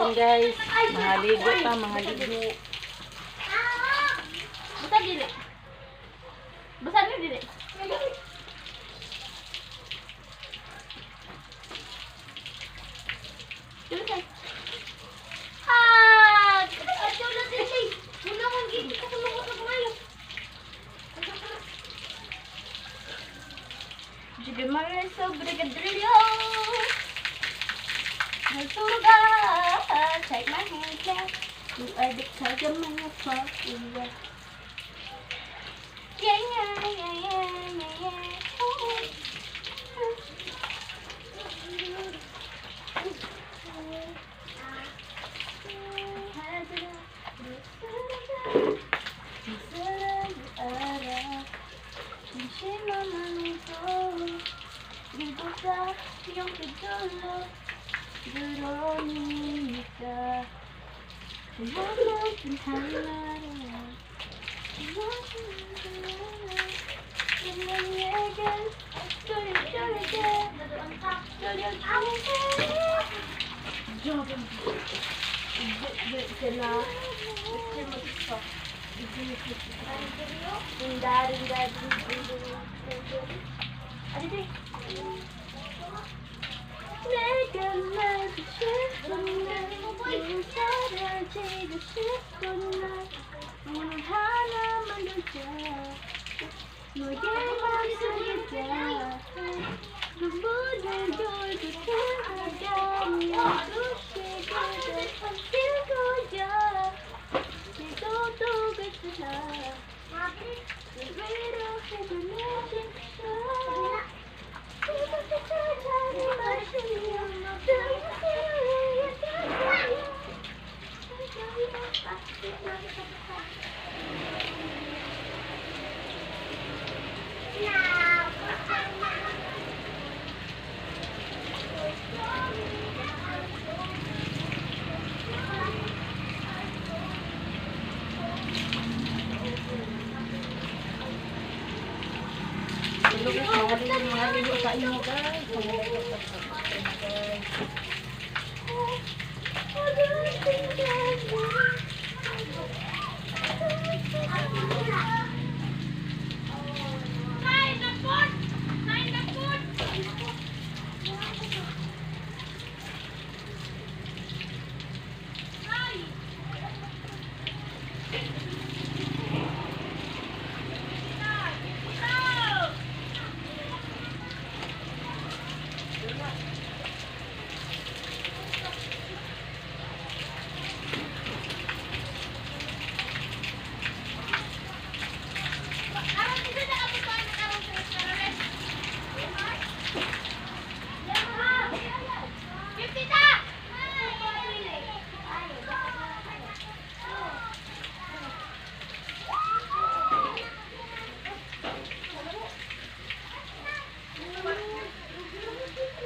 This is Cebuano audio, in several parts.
Hapon, guys. Mga ligo pa, mga ligo. Basta dili. Basta ni dili. Dili kay. Ah, adto na dili. Muna kong gigi ko kulungot na ngayon. Jigamara sobre gadrillo. Nagsuruga, take my hand now. You are the tiger, my fucking. Yeah. Oh. 내가 마주쳤던 날 사라지고 싶던 날 오늘 하나만 두자. 너에게만 쓰자. 눈물을 돌고 돌아가면 도시가 길 거야. 내도 똑같아. 위로해줘 내 진짜. Hello guys, mga ligo sa inyo, guys. Mga ligo sa inyo, guys.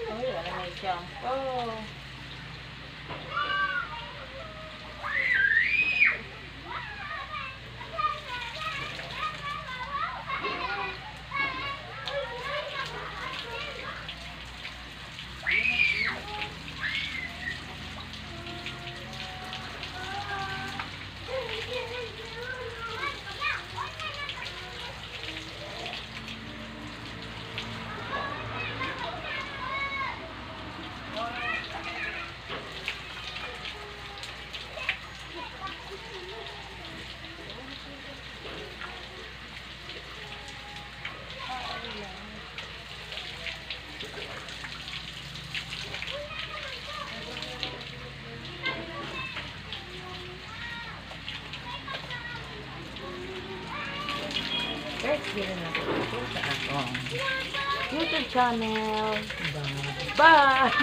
Uy, wala may shampoo. Guys, dito na po sa akong YouTube channel. Bye-bye!